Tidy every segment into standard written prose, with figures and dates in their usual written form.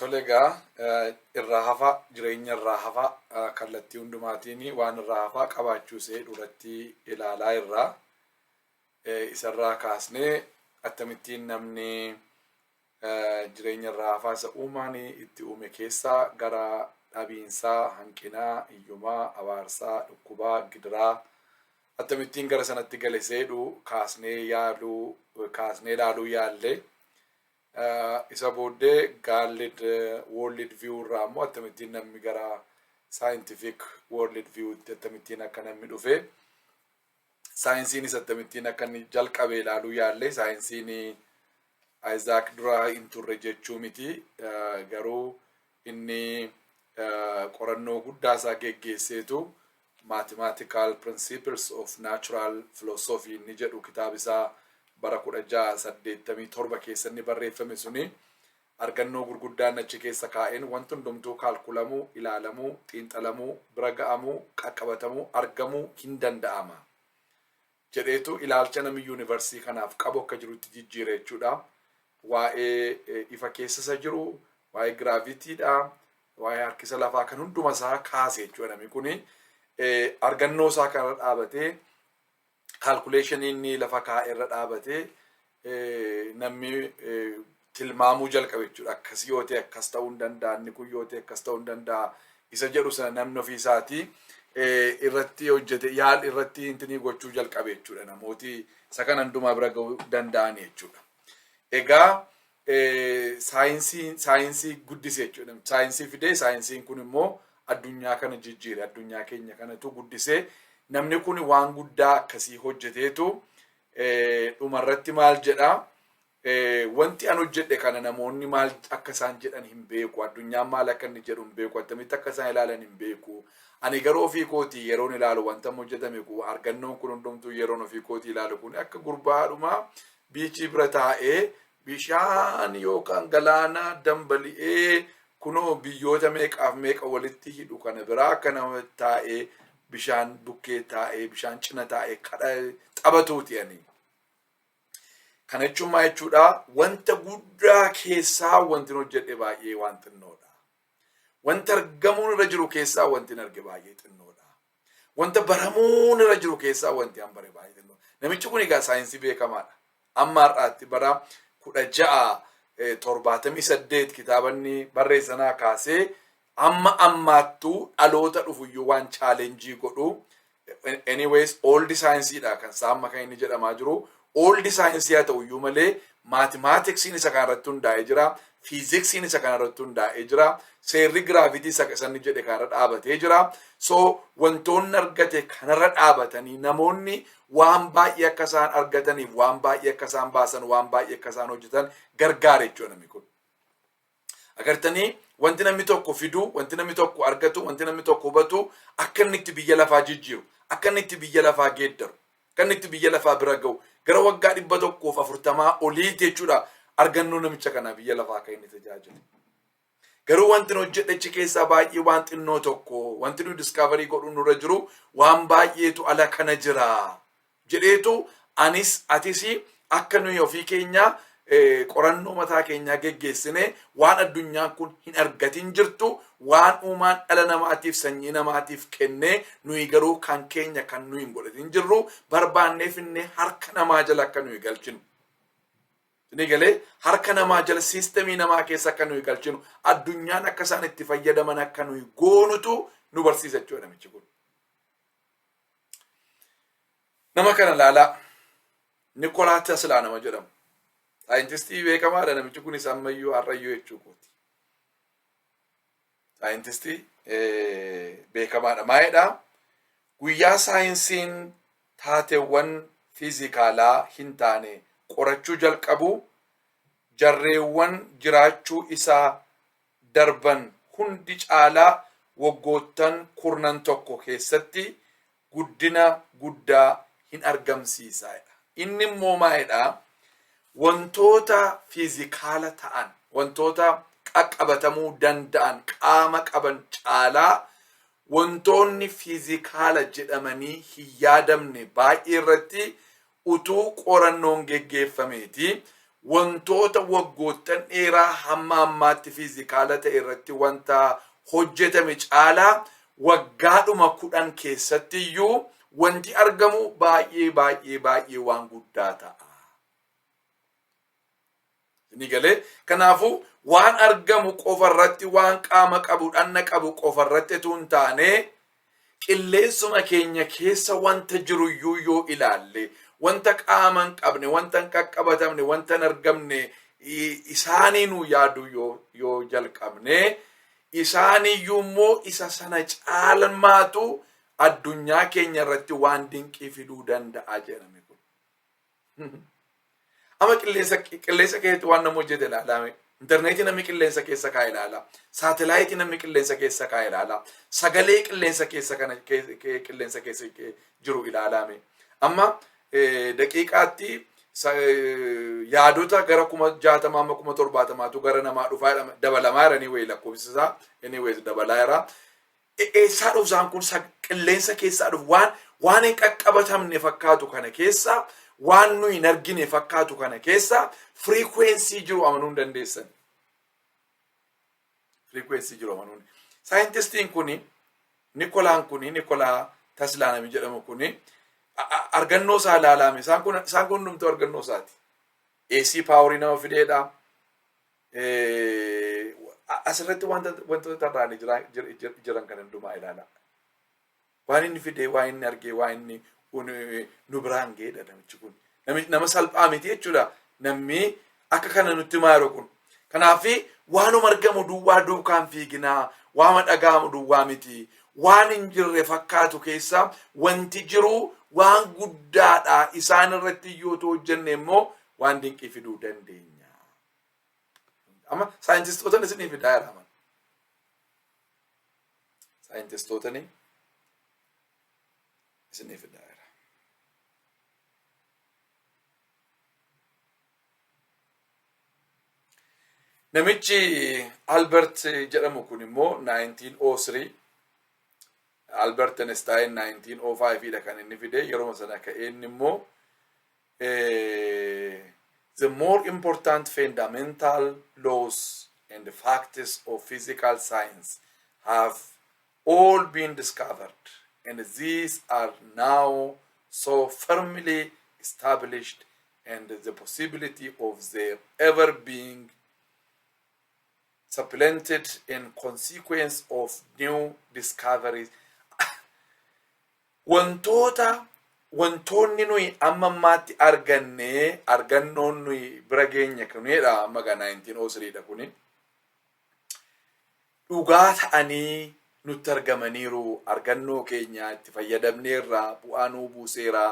Tole egaa, irraa hafaa, jireenya irraa hafaa, kallattii hundumaatiin waan irraa hafaa qabaachuu isee duratti ilaalaa irraa isarraa kaasnee akkamittiin namni jireenya irraa hafaa isa uumaan itti uume keessaa gara dhabiinsaa, hanqinaa, hiyyumaa, abaarsaa, dhukkubaa, gidiraa akkamittiin gara sanatti gale seedhu kaasnee yaaluu kaasnee ilaaluu yaalle. Isa booddee God world view irraa immoo akkamittiin namni gara scientific world viewtti akkamittiin akka namni dhufe, saayinsiinis akkamittiin akka inni jalqabe ilaaluu yaalle. Saayinsiin Isaac dura hin turre jechuu miti, garuu inni qorannoo guddaa isaa geggeesseetu Mathematical Principles of Natural Philosophy inni jedhu kitaaba isaa bara 1687 keessa inni barreeffame suni argannoo gurguddaan achi keessa kaa'een wanti hundumtuu kaalkulamuu, ilaalamuu, xiinxalamuu, bira ga'amuu, qaqqabatamuu, argamuu hin danda'ama jedheetu ilaalcha namni yuunivarsiitii kanaaf qabu akka jirutti jijjiire jechuudha. Waa'ee ifa keessa isa jiru, waa'ee gravitydha, waa'ee harkisa lafaa kan hunduma isaa kaase jechuudha. Namni kuni argannoo isaa kanarra dhaabatee, calculationii inni lafa kaa'e irra dhaabatee, namni tilmaamuu jalqabe jechuudha. Akkas yoo ta'e akkas ta'uu hin danda'a, inni kun yoo ta'e akkas ta'uu hin danda'a. Isa jedhu sana namni ofii isaatii irratti hojjete, yaal irratti intinii gochuu jalqabe jechuudha. Namooti isa kana hundumaa bira ga'uu danda'an jechuudha. Egaa saayinsii guddise jechuudha. Saayinsii fidee, saayinsiin kun immoo addunyaa kana jijjiire, addunyaa keenya kanatu guddisee. Namni kun waan guddaa akkasii hojjeteetu dhumarratti maal jedhaa? Wanti an hojjedhe kana namoonni maal akka isaan jedhan hin beeku, addunyaan maal akka inni jedhu hin beeku, attamitti akka isaan ilaalan hin beeku. Ani garuu ofii kootii yeroon ilaalu, wanta hojjetame kun, argannoon kun hundumtuu, yeroon ofii kootii ilaalu kun akka gurbaadhuma beachii bira taa'ee bishaan yookaan galaana dambali'ee kunoo biyyoota meeqaaf meeqa walitti hidhu kana biraa akka nama taa'ee bishaan bukkee taa'ee, bishaan cina taa'ee kadha taphatuuti ani. Kana jechuun maal jechuudha? Wanta guddaa keessaa wanti hojjedhe baay'ee waan xinnoodha. Wanta argamuun irra jiru keessaa wanti arge baay'ee xinnoodha. Wanta baramuun irra jiru keessaa wanti an bare baay'ee xinnoodha. Namichi kun egaa saayinsii beekamaadha. Amma har'aatti bara 1678 kitaabanni barreessanaa kaasee amma ammaattuu dhaloota dhufuyyuu waan challenge godhu. Anyways, old saayinsiidha kan isaa amma kan inni jedhamaa jiru. Old saayinsii haa ta'uyyuu malee mathematicsiin isa kanarratti hundaa'ee jira. Fiiziksiin isa kanarratti hundaa'ee jira. Seerri gravity isa inni jedhe kanarra dhaabatee jira. So wantoonni argate kanarra dhaabatanii namoonni waan baay'ee akka isaan argataniif, waan baay'ee akka isaan baasan, waan baay'ee akka isaan hojjetan gargaara jechuudha namni kun. Agartanii, wanti namni tokko fidu, wanti namni tokko argatu, wanti namni tokko hubatu akka inni itti biyya lafaa jijjiiru, akka inni itti biyya lafaa geeddaru, akka inni itti biyya lafaa bira ga'u gara waggaa 140 oliiti jechuudha argannoo namicha kanaa biyya lafaa akka inni tajaajilu. Garuu wanti nu hojjedhe keessaa baay'ee waan xinnoo tokko, wanti nu discovery godhuun nurra jiru waan baay'eetu ala kana jira jedheetu, anis atis akka nuyi ofii keenyaa qorannoo mataa keenyaa geggeessine, waan addunyaan kun hin argatin jirtu, waan uumaan dhala namaatiif, sanyii namaatiif kennee, nuyi garuu kan keenya kan nuyi hin godhatin jirru barbaannee finnee harka namaa jala akka nuyi galchinu. Inni galee harka namaa jala, systemii namaa keessa akka nuyi galchinu, addunyaan akka isaan itti fayyadaman akka nuyi goonutu nu barsiisa jechuudha namichi kun. Nama kana laalaa, Nikolaa Teslaa nama jedhamu. Saayintistii beekamaadha namichi kunis, ammayyuu har'ayyuu jechuu kooti. Saayintistii beekamaadha. Maalidhaa? Guyyaa saayinsiin taateewwan fiizikaalaa hin taane qorachuu jalqabu, jarreewwan jiraachuu isaa darban hundi caalaa waggoottan kurnan tokko keessatti guddina guddaa hin argamsiisa. Inni immoo maalidhaa? Wantoota fiizikaala ta'an, wantoota qaqqabatamuu danda'an, qaama qaban caalaa wantoonni fiizikaala jedhamanii hin yaadamne baay'ee irratti utuu qorannoon geggeeffameeti. Wantoota waggoottan dheeraa hamma ammaatti physical ta'e irratti wanta hojjetame caalaa waggaadhuma 10 keessatti iyyuu wanti argamu baay'ee baay'ee baay'ee waan guddaa ta'a. Ni galee? Kanaafuu waan argamu qofa irratti, waan qaama qabu, dhanna qabu qofa irratti utuu hin taane, qilleensuma keenya keessa wanta jiruyyuu yoo ilaalle, wanta qaama hin qabne, wanta hin qaqqabatamne, wanta hin argamne isaaniinuu yaaduu yoo jalqabne, isaaniyyuu immoo isa sana caalmaatu addunyaa keenya irratti waan dinqii fiduu danda'a jedhame kun. Amma qilleensa keessatti waan nama hojjete ilaalame. Intarneetii namni qilleensa keessa kaa'e ilaala. Saatalaayitii namni qilleensa keessa kaa'e ilaala. Sagalee qilleensa keessa kana qilleensa keessa jiru ilaalame. Amma daqiiqaatti yaadota gara 60,000 amma 70,000tu gara namaa dhufaa dabalamaa jiranii wayii lakkoofsi isaa anyways dabalaa jira. Eessaa dhufu isaan kun? Qilleensa keessaa dhufu. Waan hin qaqqabatamne fakkaatu kana keessa, waan nu hin argine fakkaatu kana keessa frequency jiru amanuu hin dandeessan. Frequency jiru amanuu. Saayintistiin kuni, Nikolaan kuni, Nikolaa Taslaa namni jedhamu kuni, argannoo isaa ilaalame. Isaan kun hundumtuu argannoo isaati. AC power nama fideedha. Asirratti wantoota tarraanii jiran kan hundumaa ilaala. Waan inni fidee, waan inni argee, waan inni nu biraan ga'edha namichi kun. Nama salphaa miti jechuudha. Namni akka kana nutti himaa jiru kun. Kanaaf waanuma argamu duwwaa duukaan fiiginaa, waama dhaga'amu duwwaa miti. Waan hin jirre fakkaatu keessa wanti jiru waan guddaadha. Isaan irratti yoo hojjenne immoo waan dinqii fiduu dandeenya. Amma saayintistoota isinii fidaa jira. Saayintistoota isinii fidaa jira. Namichi Albert jedhamu kun immoo 1903, Albert Einstein 1905 dha kan inni fide. Yeroo sana ka'ee inni immoo, "The more important fundamental laws and the facts of physical science have all been discovered, and these are now so firmly established and the possibility of their ever being supplanted in consequence of new discoveries." Wantoonni nuyi amma ammaatti arganne, argannoon nuyi bira geenye kunidha. Amma gaa 1903 dha kuni. Dhugaa ta'anii nutti argamaniiru. Argannoo keenya itti fayyadamneerra, bu'aa nuu buuseera,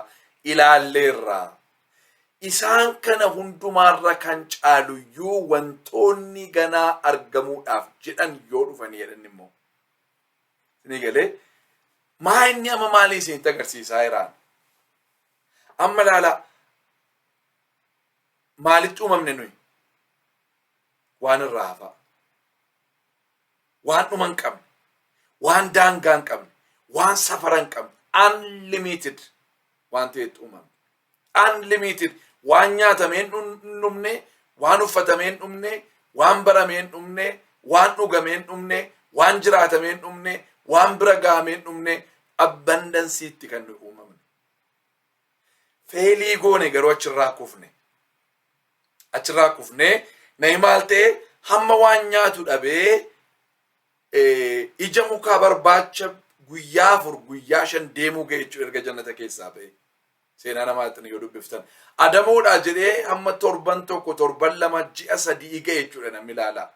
ilaalleerra. Isaan kana hundumaarra kan caaluyyuu wantoonni ganaa argamuudhaaf jedhan yoo dhufanii jedhan immoo. Isinii galee? Maa inni amma maalii isinitti agarsiisaa jiraan? Amma ilaala, maalitti uumamne nuyi? Waan irraa hafaa. Waan dhuma hin qabne. Waan daangaa hin qabne. Waan safara hin qabne. Unlimited waan ta'etti uumamne. Unlimited waan nyaatamee hin dhumne, waan uffatamee hin dhumne, waan baramee hin dhumne, waan dhugamee hin dhumne, waan jiraatamee hin dhumne, waan bira gahamee hin dhumne, abundanceitti kan nuyi uumamne. Fail goone garuu achirraa kufne. Achirraa kufnee nayi maal ta'e? Hamma waan nyaatu dhabee ija mukaa barbaacha guyyaa 4, guyyaa 5 deemuu ga'e jechuudha erga jannata keessaa ba'e. Seenaa namaatti yoo dubbiftan. Adamoodha jedhee hamma torban 1, torban 2, ji'a 3 ga'e jechuudha namni ilaalaa.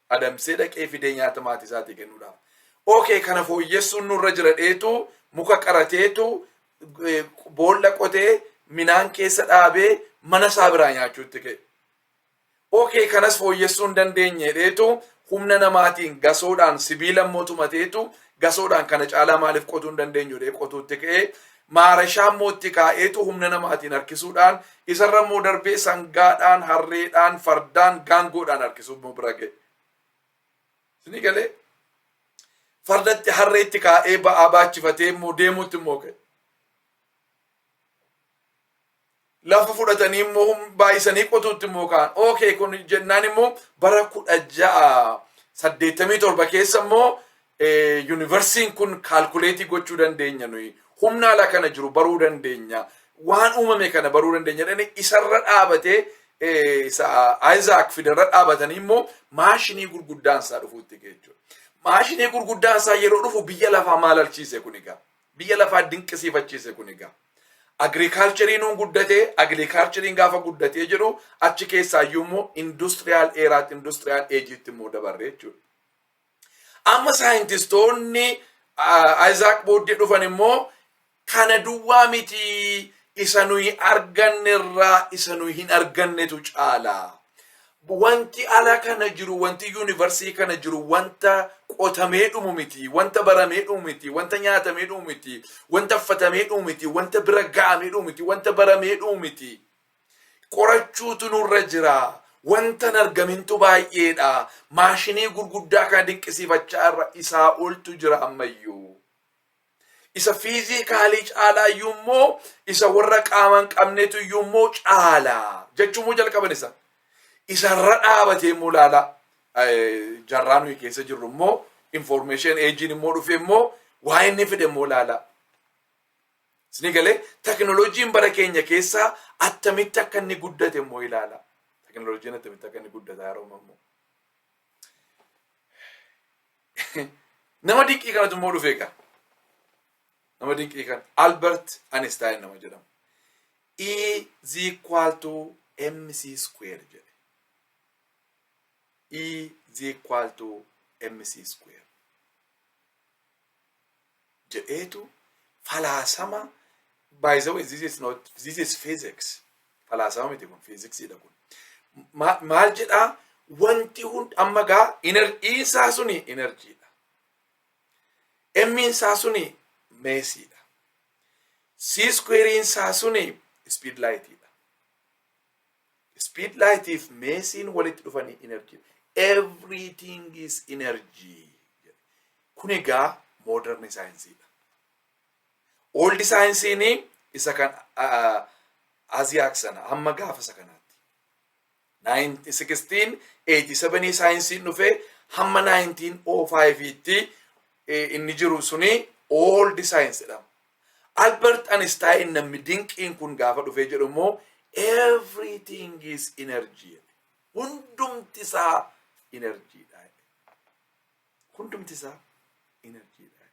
Adamsee dhaqee fidee nyaata maatii isaatii kennuudhaaf. Okay, kana fooyyessuun nurra jira dheetu muka qarateetu boolla qotee minaan keessa dhaabee mana isaa biraa nyaachuutti ka'e. Okay, kanas fooyyessuu hin dandeenye dheetu humna namaatiin gasoodhaan sibiila immoo tumateetu gasoodhaan kana caalaa maaliif qotuu hin dandeenyu jedhee qotuutti ka'ee, maarashaa immoo itti kaa'eetu humna namaatiin harkisuudhaan, isarra immoo darbee sangaadhaan, harreedhaan, fardaan, gaangoodhaan harkisuu immoo bira ga'e. Isinii galee? Fardatti, harreetti kaa'ee ba'aa baachifatee immoo deemuutti immoo ka'e. Lafa fudhatanii immoo baay'isanii qotuutti immoo ka'an. Okay, kun jennaan immoo bara 1687 keessa immoo universiin kun calculate gochuu dandeenya nuyi. Humna ala kana jiru baruu dandeenya. Waan uumame kana baruu dandeenya jedhanii isarra dhaabatee, isa Isaac fidarra dhaabatanii immoo maashinii gurguddaan isaa dhufuutti jechuudha. Maashinii gurguddaan isaa yeroo dhufu biyya lafaa maal alchiise kun egaa? Biyya lafaa dinqisiifachiise kun egaa. Agricultureiin nuun guddatee, agricultureiin gaafa guddatee jedhu, achi keessaa iyyuu immoo industrial eraatti, industrial ageitti immoo dabarre jechuudha. Amma saayintistoonni Isaac booddee dhufan immoo kana duwwaa miti, isa nuyi argannerraa isa nuyi hin argannetu caala. Wanti ala kana jiru, wanti universii kana jiru, wanta qotamee dhumu miti, wanta baramee dhumu miti, wanta nyaatamee dhumu miti, wanta uffatamee dhumu miti, wanta bira ga'amee dhumu miti, wanta baramee dhumu miti. Qorachuutu nurra jira. Wanta hin argamintu baay'eedha. Maashinii gurguddaa kana dinqisiifachaa irra isaa oltu jira ammayyuu. Isa physicalii caalaa iyyuu immoo isa warra qaama hin qabnetu iyyuu immoo caala jechuun immoo jalqaban isa. Isarra dhaabatee immoo ilaala. Jarraa nuyi keessa jirru immoo information ageiin immoo dhufe immoo waa inni fide immoo ilaala. Isinii galee? Teknooloojiin bara keenya keessaa attamitti akka inni guddate immoo ilaala. Teknooloojiin attamitti akka inni guddataa yeroo immoo. Nama dinqii kanatu immoo dhufe egaa. Nama dinqii kana Albert Einstein nama jedhamu. E is equal to mc square jedhe. E is equal to mc square jedheetu falaasama. By the way, this is not, this is physics. Falaasama miti kun, fiiziksiidha kun. Maal jedhaa? Wanti hund amma gaa isaa suni enerjiidha. M'n isaa suni massiidha. C squarein isaa suni speed lightiidha. Speed lightiif massiin walitti dhufanii energy. Everything is energy. Kun egaa modern saayinsiidha. Old saayinsiin isa kan Isaac sana hamma gaafa isa kanaatti. 1687 saayinsiin dhufee hamma 1905tti inni jiru suni old science jedhama. Albert Einstein namni dinqiin kun gaafa dhufee jedhu immoo everything is energy. Hundumti isaa energyidha. Hundumti isaa energyidha.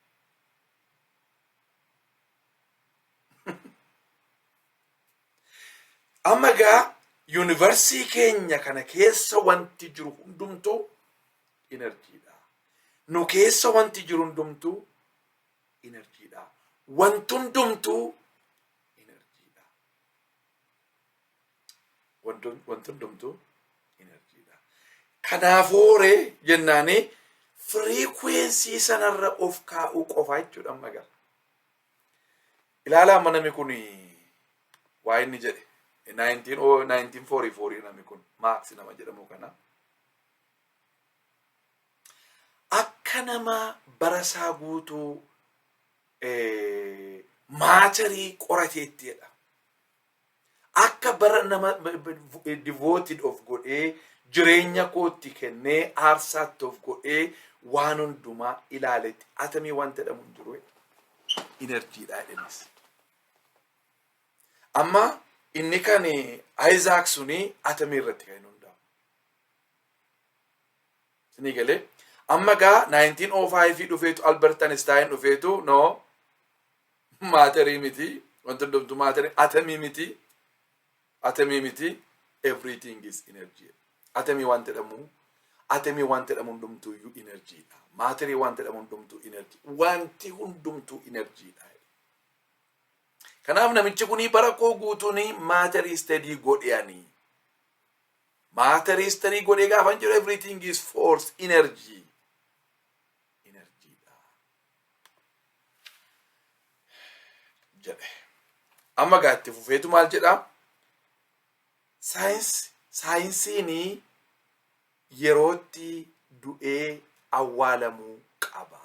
Amma gaa universii keenya kana keessa wanti jiru hundumtuu energyidha. Nu keessa wanti jiru hundumtuu energyidha. Wanti hundumtuu energyidha. Wanti hundumtuu energyidha. Kanaafuu ree jennaani frequency sanarra of kaa'uu qofa jechuudha amma gaa. Ilaalaa, amma namni kun waa inni jedhe 1944, namni kun Max nama jedhamu kana. Akka nama barasaa guutuu matterii qorateettidha. Akka bara nama devoted of godhee, jireenya kootti kennee, aarsaatti of godhee waan hundumaa ilaaletti atomii wanta jedhamu hin jiru. Energyidha innis. Amma inni kan Isaac suni atomii irratti kan inni hundaa'u. Isinii galee? Amma gaa 1905 dhufeetu, Albert Einstein dhufeetu, no, matterii miti, wanti hundumtu matterii atomii miti, atomii miti, everything is energy. Atomii waan jedhamu, atomii waan jedhamu hundumtuu iyyuu energyidha. Matterii waan jedhamu hundumtuu energy. Wanti hundumtuu energyidha. Kanaaf namichi kuni bara koo guutuun matterii study godheani. Matterii study godhee gaafa jedhu everything is force, energy. Energyidha jedhe. Amma gaa itti fufeetu maal jedhaa? Saayinsiin yerootti du'ee awwaalamuu qaba.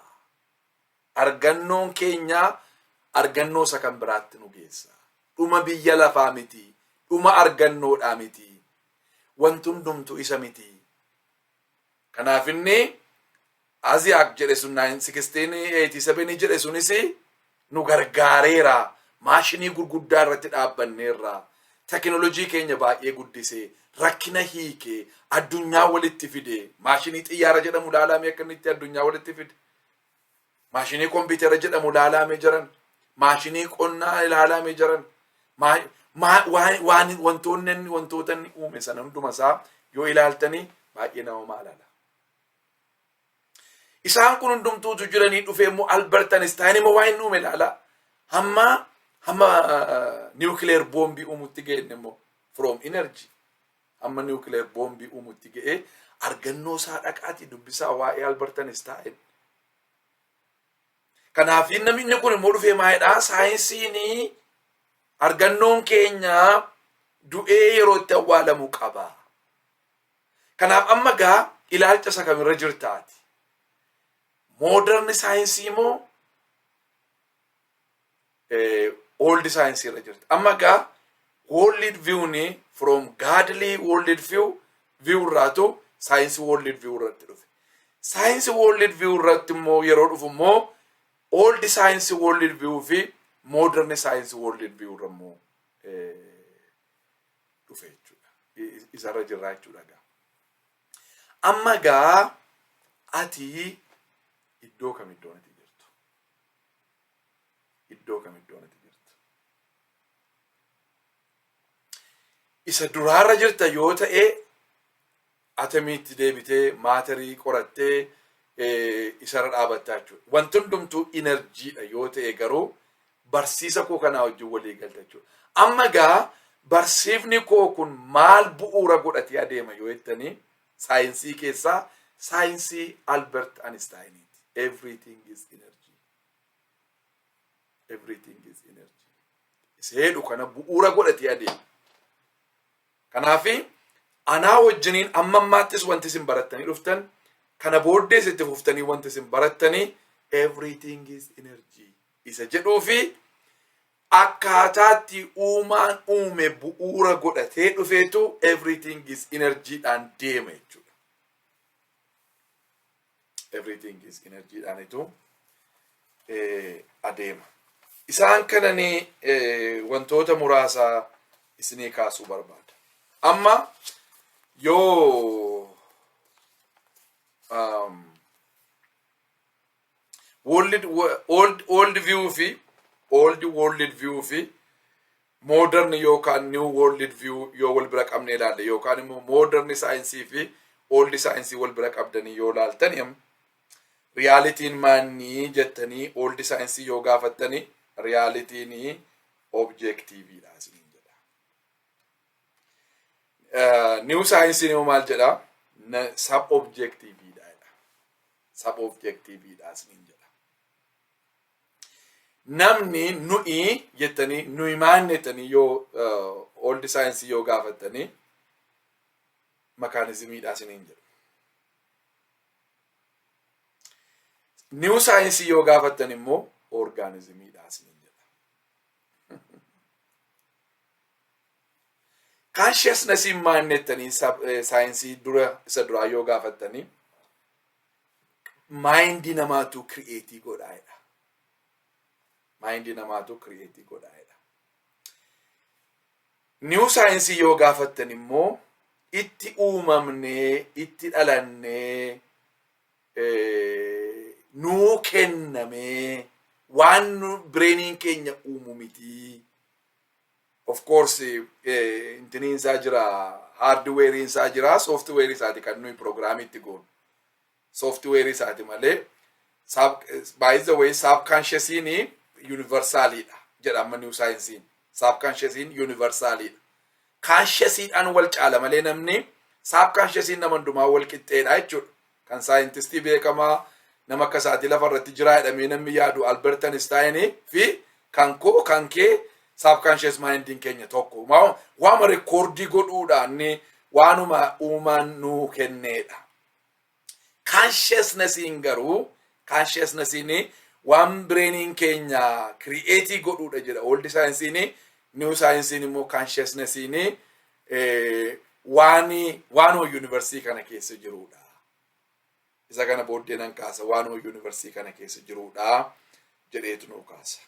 Argannoon keenya argannoo isa kan biraatti nu geessa. Dhuma biyya lafaa miti. Dhuma argannoodhaa miti. Wanti hundumtu isa miti. Kanaaf inni ENIAC jedhe sun, 1687 jedhe sunis nu gargaareera. Maashinii gurguddaa irratti dhaabbanneerra. Tekinoolojii keenya baay'ee guddise. Rakkina hiike. Addunyaa walitti fide. Maashinii xiyyaara jedhamu ilaalamee akka inni itti addunyaa walitti fide. Maashinii kompiitara jedhamu ilaalamee jiran. Maashinii qonnaa ilaalamee jiran. Waan wantoonni inni wantoota inni uume sana hunduma isaa yoo ilaaltanii baay'ee nama maalala. Isaan kun hundumtuutu jiranii dhufee immoo Albert Einstein immoo waan inni uume ilaala. Hamma nuclear boombii uumutti ga'e immoo from energy. Hamma nuclear boombii uumutti ga'e. Argannoo isaa dhaqaati dubbisaa waa'ee Albert Einstein. Kanaaf namni kun immoo dhufee maalidhaa? Saayinsiin argannoon keenya du'ee yeroo itti awwaalamu qaba. Kanaaf amma gaa ilaalcha isa kamirra jirtaati? Modern saayinsii moo old saayinsii irra jirta? Amma gaa world view ni from godly world view irraatu saayinsii world view irratti dhufe. Saayinsii world view irratti immoo yeroo dhufu immoo old saayinsii world view fi modern saayinsii world view irra immoo dhufe jechuudha. Isarra jirra jechuudha gaa. Amma gaa ati iddoo kam iddoon ati jirtu? Iddoo kam iddoon ati jirtu? Isa duraarra jirta yoo ta'e, atomiitti deebitee matter qorattee isarra dhaabattaa jechuudha. Wanti hundumtuu energydha yoo ta'e garuu barsiisa koo kanaa wajjin walii galta jechuudha. Amma gaa barsiifni koo kun maal bu'uura godhatee adeema yoo jettanii, saayinsii keessaa saayinsii Albert Einsteiniiti. Everything is energy. Everything is energy. Iseedhu kana bu'uura godhatee adeema. Kanaafi anaa wajjiniin amma ammaattis wanti isin barattanii dhuftan, kana booddees itti fuftanii wanti isin barattanii, everything is energy isa jedhuu fi akkaataatti uumaan uume bu'uura godhatee dhufeetu everything is energyidhaan deema jechuudha. Everything is energyidhaanitu adeema. Isaan kananii wantoota muraasa isinii kaasuu barbaada. Amma yoo world old view fi old world view fi modern yookaan new world view yoo wal bira qabne ilaalle, yookaan immoo modern saayinsii fi old saayinsii wal bira qabdanii yoo ilaaltani, realityn maannii jettanii old saayinsii yoo gaafattanii, realityn objectivedha isiniin jedha. New saayinsiin immoo maal jedha? Sub objectivedha jedha. Sub objectivedha isiniin jedha. Namni nu'i jettanii, nuyi maanne jettanii yoo old saayinsii yoo gaafattanii, mechanismiidha isiniin jedhu. New saayinsii yoo gaafattan immoo organismiidha isiniin jedha. Consciousnessiin maanne jettanii saayinsii dura isa duraa yoo gaafattanii, mindii namaatu create godhaa jedha. Mindii namaatu create godhaa jedha. New saayinsii yoo gaafattan immoo itti uumamnee, itti dhalannee, nuu kennamee, waan nu brainiin keenya uumu miti. Of course intiniin isaa jira, hardwareiin isaa jira, software isaati kan nuyi programii itti goonu. Software isaati malee, by the way, subconsciousiin universalidha jedha amma new saayinsiin. Subconsciousiin universalidha. Consciousiidhaan wal caala malee namni subconsciousiin nama hundumaa wal qixxeedha jechuudha. Kan saayintistii beekamaa nama akka isaatii lafa irratti jiraa jedhamee namni yaadu Albert Einstein fi kan koo kan kee subconscious mindiin keenya tokko. Waama record godhuudhaan waanuma uumaan nuu kenneedha. Consciousnessiin garuu, consciousnessiin waan brainiin keenya create godhuudha jedha. Old saayinsiin New scienceiin immoo consciousnessiin waan waanuma universeii kana keessa jirudha. Isa kana booddee nan kaasa, waanuma universeii kana keessa jirudha jedheetu nu kaasa.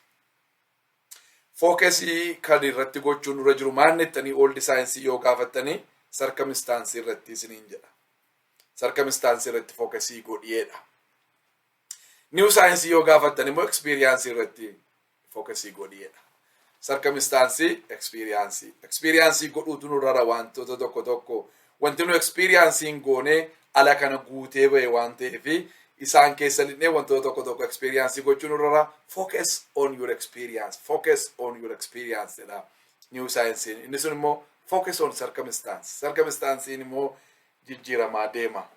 Focusii kan irratti gochuun nurra jiru maal jettanii old scienceii yoo gaafattanii, circumstanceii irratti isiniin jedha. Circumstanceii irratti focusii godhiyeedha. New scienceii yoo gaafattan immoo experienceii irratti focusii godhiyeedha. Circumstanceii, experienceii. Experienceii godhuutu nurra wantoota tokko tokko. Wanti nu experienceiin goonee ala kana guutee ba'e waan ta'eef, isaan keessa lixnee wantoota tokko tokko experienceii gochuu nurra. Focus on your experience. Focus on your experience jedha new scienceiin. Inni sun immoo focus on circumstance. Circumstanceiin immoo jijjiiramaa deema.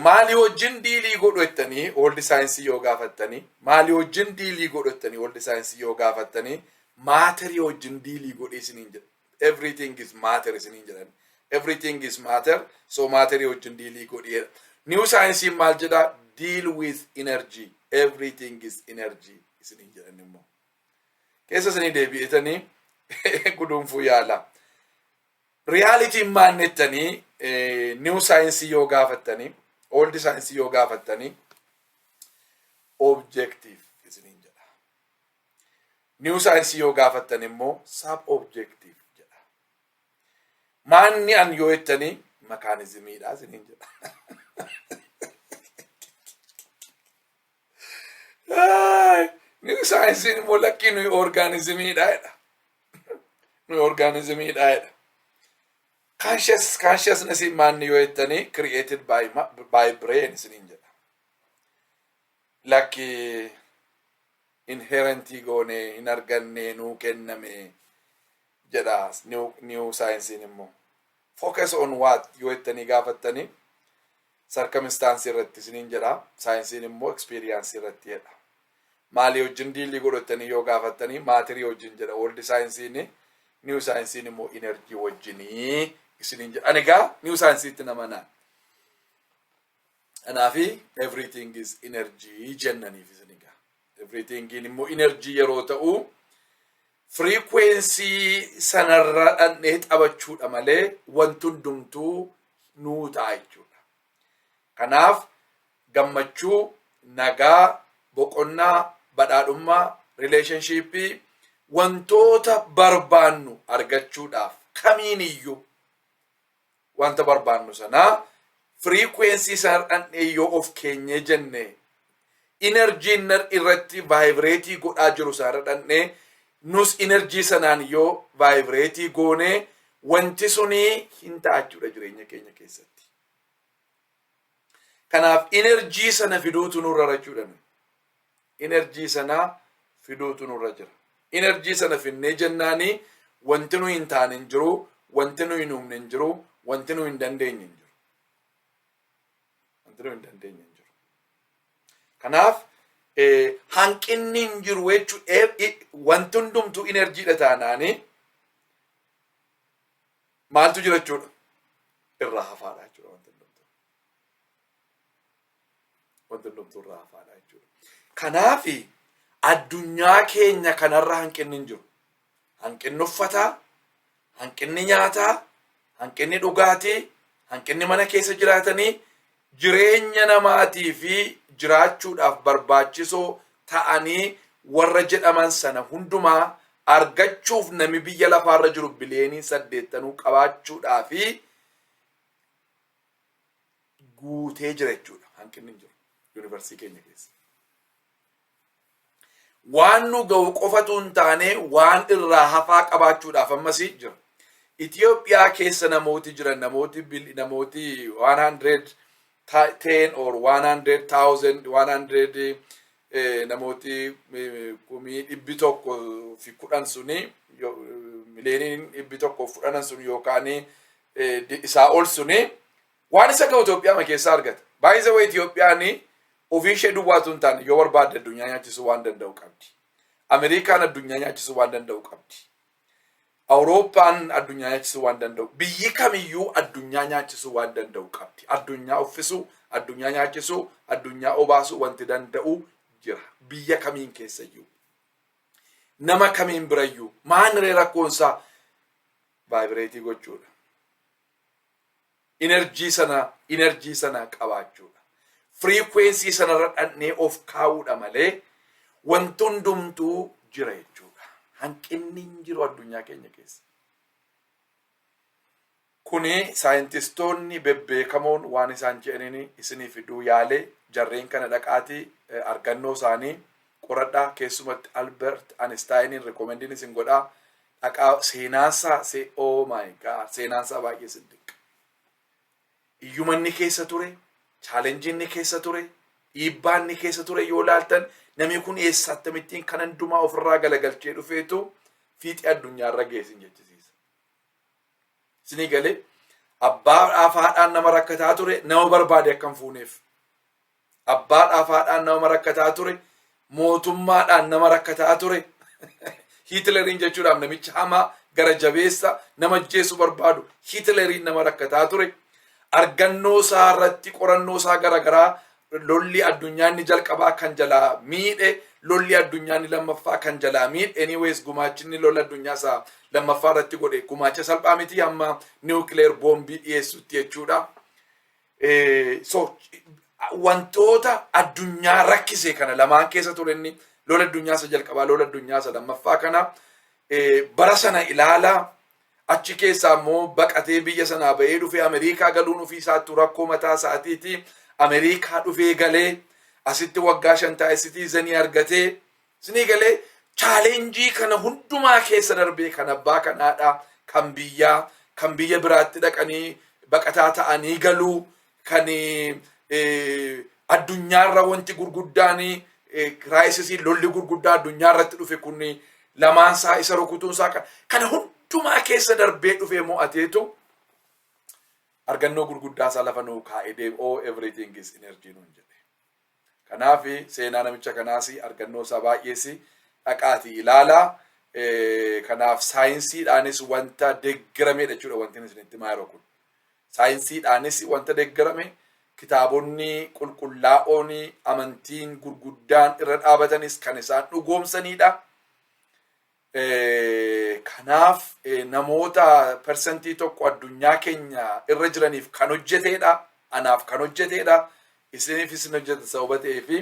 Maalii wajjin dealii godhu jettanii old scienceii yoo gaafattanii, maalii wajjin dealii godhu jettanii old scienceii yoo gaafattanii, matterii wajjin dealii godhee isiniin jedha. Everything is matter isiniin jedhan. Everything is matter, so matterii wajjin dealii godheedha. New scienceiin maal jedha? Deal with energy. Everything is energy isiniin jedhan immoo. Keessa isinii deebi'etanii guduunfuu yaala. Realityn maal jettanii new scienceii yoo gaafattanii, old scienceii yoo gaafattanii, objective isiniin jedha. New scienceii yoo gaafattan immoo sub objective jedha. Maanni an yoo jettanii, mechanismiidha isiniin jedha. New scienceiin immoo lakkii, nuyi organismiidha jedha. Nuyi organismiidha jedha. Consciousness maanni yoo jettanii, created by brain isiniin jedha. Lakki, inherentii goone hin arganne, nuu kenname jedha new scienceiin immoo. Focus on what yoo jettanii gaafattanii, circumstance irratti isiniin jedha. Scienceiin immoo experience irratti jedha. Maalii wajjin dealii godhattanii yoo gaafattanii, matterii wajjin jedha old scienceiin, new scienceiin immoo energy wajjinii isiniin jedha. Ani egaa new scienceiitti nama naan. Kanaafi everything is energy jennaniif isin egaa. Everything immoo energy yeroo ta'u, frequency sanarra dhandhee taphachuudha malee wanti hundumtuu nuu ta'a jechuudha. Kanaaf gammachuu, nagaa, boqonnaa, badhaadhummaa, relationshipii, wantoota barbaannu argachuudhaaf, kamiin iyyuu wanta barbaannu sanaa frequency sana dhandhee yoo of keenyee jenne, energyn irratti vibrateii godhaa jiru sana dhandhee nus energy sanaan yoo vibrateii goonee, wanti sunii hin ta'a jechuudha jireenya keenya keessatti. Kanaaf energy sana fiduutu nurra jechuudha. Energy sana fiduutu nurra jira. Energy sana finnee jennaanii wanti nu hin taane hin jiru, wanti nu hin uumne hin jiru, wanti nu hin dandeenye hin jiru. Wanti nu hin dandeenye hin jiru. Kanaaf hanqinni hin jiru jechuun, wanti hundumtuu energydha taanaanii, maaltu jira jechuudha? Irraa hafaadha jechuudha wanti hundumtuu. Wanti hundumtuu irraa hafaadha jechuudha. Kanaafi addunyaa keenya kanarra hanqinni hin jiru. Hanqinni uffataa, hanqinni nyaataa, hanqinni dhugaatii, hanqinni mana keessa jiraatanii, jireenya namaatii fi jiraachuudhaaf barbaachisoo ta'anii warra jedhaman sana hundumaa argachuuf, nami biyya lafaarra jiru biliyoonii 80 qabaachuudhaa fi guutee jira jechuudha. Hanqinni hin jiru universeii keenya keessa. Waan nu ga'u qofatu hin taane, waan irraa hafaa qabaachuudhaaf ammasii jira. Itoophiyaa keessa namooti jiran, namooti 110 or 100,000, 100, namooti 110,000 suni, 110,000,000 sun yookaan isaa ol suni, waan isa ga'u Itoophiyaa keessaa argata. Baay'ee way Itoophiyaan ofii ishee duwwaatu hin taane, yoo barbaadde addunyaa nyaachisuu waan danda'u qabdi. Ameerikaan addunyaa nyaachisuu waan danda'u qabdi. Awurooppaan addunyaa nyaachisuu waan danda'u. Biyyi kamiyyuu addunyaa nyaachisuu waan danda'u qabdi. Addunyaa uffisuu, addunyaa nyaachisuu, addunyaa obaasuu wanti danda'u jira. Biyya kamiin keessayyuu. Nama kamiin birayyuu maaniree rakkoonsaa vibrate gochuudha. Energy sana, energy sana qabaachuudha. Frequency sanarra dhannee of kaa'uudha malee wanti hundumtuu jira jechuudha. Hanqinni hin jiru addunyaa keenya keessa. Kuni saayintistoonni bebbeekamoon waan isaan jedhaniin isinii fiduu yaalee. Jarreen kana dhaqaatii argannoo isaanii qoradhaa. Keessumatti Albert Einsteiniin recommend isin godhaa. Dhaqaa, seenaansaa, oh my God, seenaansaa baay'ee isin dinqa. Iyyumanni keessa ture, challenge inni keessa ture, dhiibbaa inni keessa ture yoo laaltan, namni kun eessa akkamittiin kan hundumaa ofirraa galagalchee dhufeetu fiixee addunyaarra geessin jechisiisa. Isinii galee, abbaadhaaf haadhaan nama rakkataa ture, nama barbaade akka hin fuuneef. Abbaadhaaf haadhaan nama rakkataa ture, mootummaadhaan nama rakkataa ture. Hiitileriin jechuudhaaf, namicha hamaa gara jabeessa nama ajjeesuu barbaadu Hiitileriin nama rakkataa ture. Argannoo isaa irratti qorannoo isaa garaagaraa lolli addunyaa inni jalqabaa kan jalaa miidhe, lolli addunyaa inni lammaffaa kan jalaa miidhe. Anyways, gumaachinni lola addunyaa isaa lammaffaa irratti godhe gumaacha salphaa miti, hamma nuclear boombii dhiyeessutti jechuudha. So wantoota addunyaa rakkise kana lamaan keessa ture inni, lola addunyaa isa jalqabaa, lola addunyaa isa lammaffaa kana bara sana ilaalaa. Achi keessaa immoo baqatee biyya sanaa ba'ee dhufee Ameerikaa galuun ofii isaattu rakkoo mataa isaatiiti. Ameerikaa dhufee galee asitti waggaa 5 taa'ee citizen argatee, isinii galee, challenge kana hundumaa keessa darbee kan abbaa kanaadha, kan biyyaa, kan biyya biraatti dhaqanii baqataa ta'anii galuu, kan addunyaarra wanti gurguddaan, crisis, lolli gurguddaa addunyaa irratti dhufe kun lamaansaa isa rukutuunsaa, kana hundumaa keessa darbee dhufee mo'ateetu argannoo gurguddaa isaa lafa nuu kaa'ee deeme. "Oh, everything is energy" nuun jedhe. Kanaaf seenaa namicha kanaas, argannoo isaa baay'ees dhaqaatii ilaalaa. Kanaaf saayinsiidhaanis wanta deeggaramedha jechuudha wanti isinitti himaa yeroo kun. Saayinsiidhaanis wanta deeggarame, kitaabonni qulqullaa'oon amantiin gurguddaan irra dhaabatanis kan isaan dhugoomsanidha. Kanaaf namoota 1% addunyaa keenya irra jiraniif kan hojjetedha. Anaaf kan hojjetedha. Isiniifis hin hojjeta sababa ta'eefi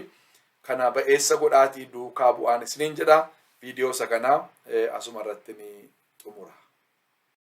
kana ba'eessa godhaatii duukaa bu'aan isiniin jedha. Viidiyoo isa kanaa asuma irratti ni xumura.